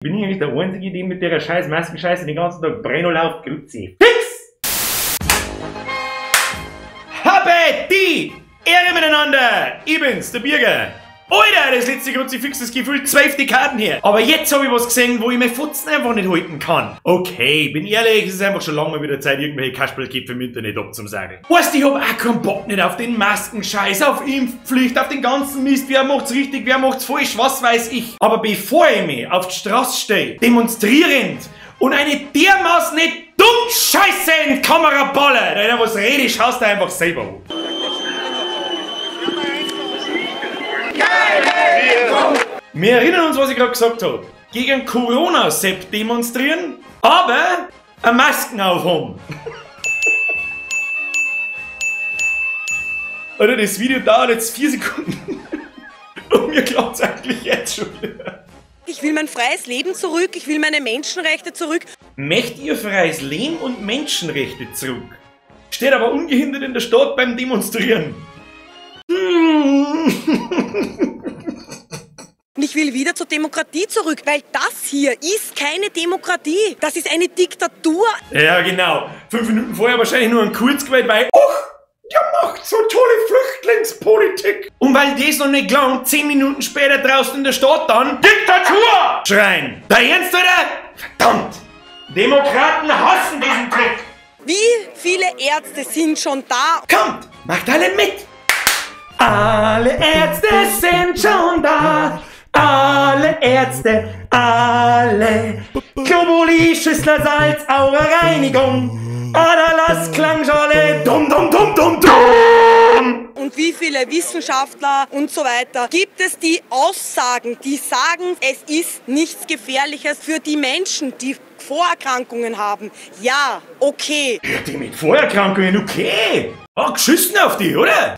Bin ich eigentlich der Einzige, die mit der scheiß Maskenscheiße den ganzen Tag Brenno läuft? Grüezi. Fix! Habe die Ehre miteinander! Ich bin's, der Birger. Alter, das letzte Kruzifix, das Gefühl 12 Dekaden her. Aber jetzt habe ich was gesehen, wo ich meine Fotzen einfach nicht halten kann. Okay, bin ehrlich, es ist einfach schon lange mal wieder Zeit, irgendwelche Kasperlköpfe im Internet abzusagen. Weißt du, ich hab auch keinen Bock nicht auf den Maskenscheiß, auf Impfpflicht, auf den ganzen Mist, wer macht's richtig, wer macht's falsch, was weiß ich. Aber bevor ich mich auf die Straße stehe, demonstrierend und eine dermaßen nicht dumm Scheiße in die Kamera baller, da was rede ich, schaust du einfach selber an. Wir erinnern uns, was ich gerade gesagt habe. Gegen Corona-Sepp demonstrieren, aber eine Masken aufhaben. Alter, das Video dauert jetzt 4 Sekunden. Und mir klappt's eigentlich jetzt schon wieder. Ich will mein freies Leben zurück, ich will meine Menschenrechte zurück. Möcht ihr freies Leben und Menschenrechte zurück? Steht aber ungehindert in der Stadt beim Demonstrieren. Und ich will wieder zur Demokratie zurück, weil das hier ist keine Demokratie. Das ist eine Diktatur. Ja, genau. 5 Minuten vorher wahrscheinlich nur ein Kurz gewählt, weil... Och, der macht so tolle Flüchtlingspolitik. Und weil das noch nicht klar und 10 Minuten später draußen in der Stadt dann... Diktatur! Schreien. Da ernst, oder? Verdammt! Demokraten hassen diesen Trick. Wie viele Ärzte sind schon da? Kommt, macht alle mit! Alle Ärzte sind schon da. Alle Ärzte, alle. Globuli, Schüssler, Salz, Aura, Reinigung. Aderlass, Klangschale, dumm, dumm, dumm, dumm, dumm. Und wie viele Wissenschaftler und so weiter gibt es, die Aussagen, die sagen, es ist nichts Gefährliches für die Menschen, die Vorerkrankungen haben. Ja, okay. Ja, die mit Vorerkrankungen, okay. Ah, geschissen auf die, oder?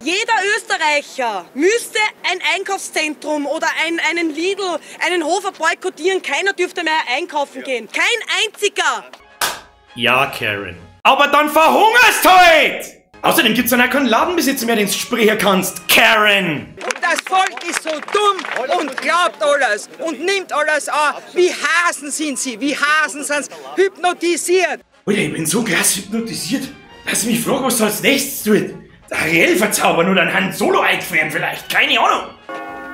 Jeder Österreicher müsste ein Einkaufszentrum oder einen Lidl, einen Hofer boykottieren. Keiner dürfte mehr einkaufen gehen. Kein einziger! Ja, Karen. Aber dann verhungerst halt! Außerdem gibt's dann auch keinen Ladenbesitzer mehr, den du sprechen kannst, Karen! Und das Volk ist so dumm und glaubt alles und nimmt alles an. Wie Hasen sind sie, wie Hasen sind sie hypnotisiert. Alter, ich bin so krass hypnotisiert, dass ich mich frage, was als nächstes tut. Ariel verzaubern oder einen Han Solo einfrieren vielleicht, keine Ahnung.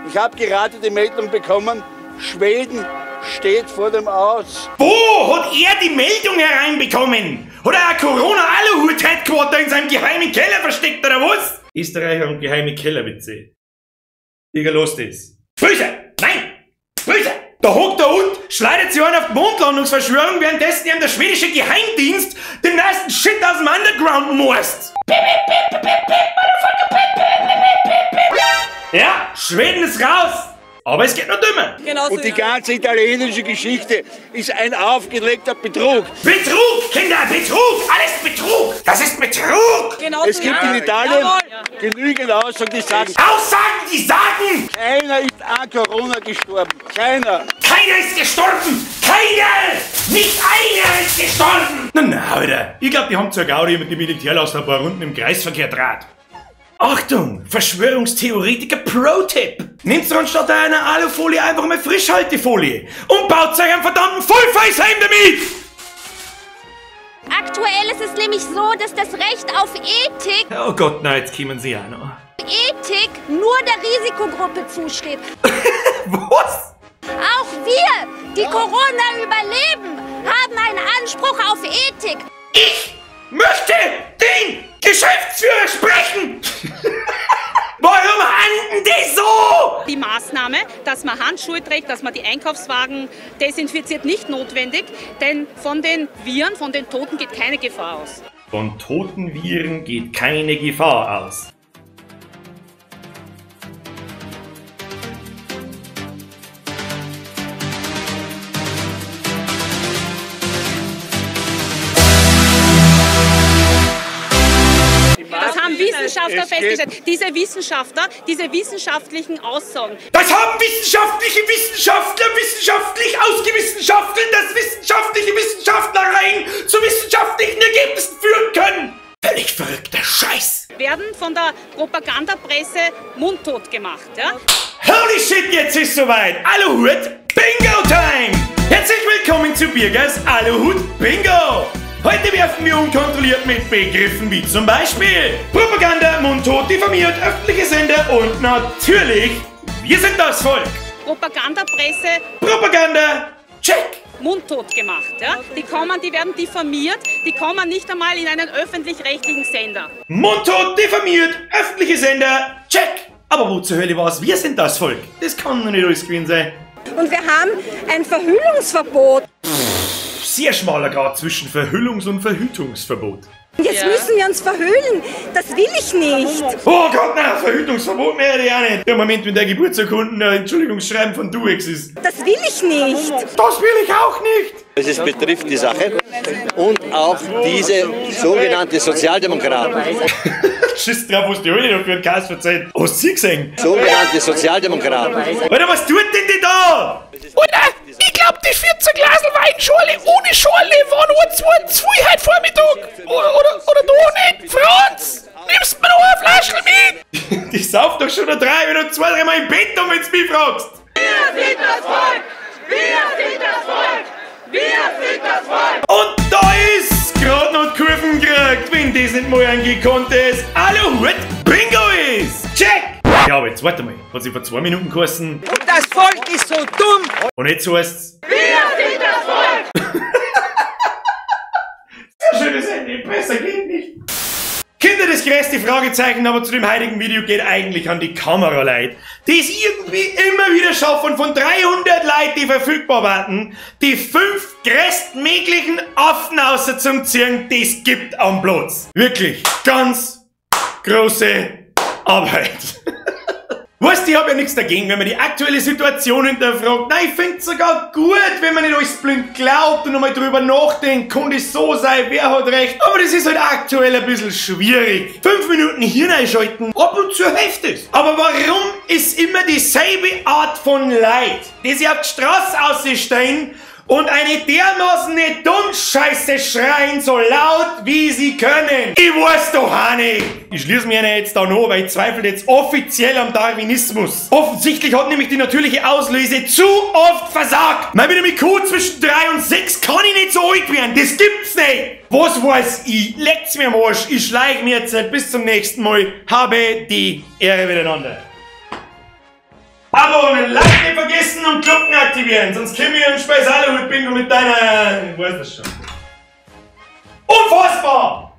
Ich habe gerade die Meldung bekommen, Schweden steht vor dem Aus. Wo hat er die Meldung hereinbekommen? Hat er ein Corona-Aluhut-Headquarter in seinem geheimen Keller versteckt oder was? Österreicher und geheime Kellerwitze. Digga, los das. Böse! Nein! Böse! Da hockt der Hund, schleudert sich einen auf die Mondlandungsverschwörung, währenddessen ihm der schwedische Geheimdienst den meisten Shit aus dem Underground morst. Ja, Schweden ist raus! Aber es geht noch dümmer. Genau so, und die ganze italienische Geschichte ist ein aufgelegter Betrug. Betrug, Kinder, Betrug! Alles Betrug! Das ist Betrug! Genau es so, gibt ja. in Italien genügend Aussagen, die sagen... Aussagen, die sagen! Keiner ist an Corona gestorben. Keiner! Keiner ist gestorben! Keiner! Nicht einer ist gestorben! Na, na, Alter. Ich glaub, die haben zur Gaudi mit dem Militärlaster ein paar Runden im Kreisverkehr draht. Achtung! Verschwörungstheoretiker Pro-Tipp! Nehmt anstatt einer Alufolie einfach mal Frischhaltefolie und baut euch einen verdammten Full-Face-Helm damit! Aktuell ist es nämlich so, dass das Recht auf Ethik... Oh Gott, na, jetzt kommen sie auch noch. Ethik nur der Risikogruppe zusteht. Was? Auch wir, die Corona überleben, haben einen Anspruch auf Ethik. Ich möchte den Geschäftsführer sprechen! Warum handeln die so? Die Maßnahme, dass man Handschuhe trägt, dass man die Einkaufswagen desinfiziert, nicht notwendig, denn von den Viren, von den Toten geht keine Gefahr aus. Von toten Viren geht keine Gefahr aus. Wissenschaftler festgestellt. Diese Wissenschaftler, diese wissenschaftlichen Aussagen. Das haben wissenschaftliche Wissenschaftler wissenschaftlich ausgewissenschaftelt, dass wissenschaftliche Wissenschaftlereien zu wissenschaftlichen Ergebnissen führen können. Völlig verrückter Scheiß. Werden von der Propagandapresse mundtot gemacht. Ja? Holy shit, jetzt ist soweit! Aluhut Bingo Time! Herzlich willkommen zu Birgers Aluhut Bingo! Heute werfen wir unkontrolliert mit Begriffen wie zum Beispiel Propaganda, mundtot, diffamiert, öffentliche Sender und natürlich wir sind das Volk! Propagandapresse. Propaganda, check! Mundtot gemacht. Ja? Die kommen, die werden diffamiert, die kommen nicht einmal in einen öffentlich-rechtlichen Sender. Mundtot, diffamiert, öffentliche Sender, check! Aber wo zur Hölle war's? Wir sind das Volk. Das kann doch nicht alles gewesen sein. Und wir haben ein Verhüllungsverbot. Pff, sehr schmaler Grad zwischen Verhüllungs- und Verhütungsverbot. Jetzt müssen wir uns verhüllen. Das will ich nicht. Oh Gott, nein, Verhütungsverbot mehr hätte ich auch nicht. Der Moment, wenn der Geburtsurkunden ein Entschuldigungsschreiben von Duex ist. Das will ich nicht. Das will ich auch nicht. Es ist, betrifft die Sache und auch diese sogenannte Sozialdemokraten. Schiss drauf, was die heute noch für einen Kass verzeiht. Hast du sie gesehen? Sogenannte Sozialdemokraten. Alter, was tut denn die da? Alter, ich glaub, die 14 Glasl Weinschorle ohne Schorle waren nur 2 zu viel heute Vormittag. Oder du nicht? Franz, nimmst mir noch eine Flasche mit? Die sauft doch schon 3, wenn du 2, 3 Mal im Bett um, wenn du mich fragst. Wir sind das Volk! Wir sind das Volk! Wir sind das Volk! Und da ist gerade noch die Kurven gekriegt, wenn das nicht mal ein gekonntes Aluhut Bingo ist! Check! Ja, aber jetzt warte mal. Hat sie vor 2 Minuten geheißen. Und das Volk ist so dumm! Und jetzt heißt's: Wir sind das Volk! Sehr schönes Ende, besser geht nicht. Kinder, das größte Fragezeichen aber zu dem heutigen Video geht eigentlich an die Kameraleute, die es irgendwie immer wieder schaffen, von 300 Leuten, die verfügbar waren, die 5 größtmöglichen Affen außer zum Ziehen, die es gibt am Platz. Wirklich ganz große Arbeit. Weißt du, ich hab ja nichts dagegen, wenn man die aktuelle Situation hinterfragt. Nein, ich find's sogar gut, wenn man nicht alles blind glaubt und nochmal drüber nachdenkt, kann das so sein, wer hat recht. Aber das ist halt aktuell ein bisschen schwierig. 5 Minuten Hirn einschalten, ab und zu hilft es. Aber warum ist immer dieselbe Art von Leid, die sich auf die Straße ausstellen und eine dermaßen Dummscheiße schreien, so laut wie sie können? Ich weiß doch auch nicht. Ich schließe mir jetzt da noch, weil ich zweifle jetzt offiziell am Darwinismus. Offensichtlich hat nämlich die natürliche Auslese zu oft versagt. Mein mit Kuh zwischen 3 und 6 kann ich nicht so alt werden. Das gibt's nicht. Was weiß ich? Leckt's mir am Arsch. Ich schleich mir jetzt. Bis zum nächsten Mal. Habe die Ehre miteinander. Abo und Like nicht vergessen und Glocken aktivieren, sonst kommen wir im Speis Aluhut Bingo mit deiner... Ich weiß das schon. Unfassbar!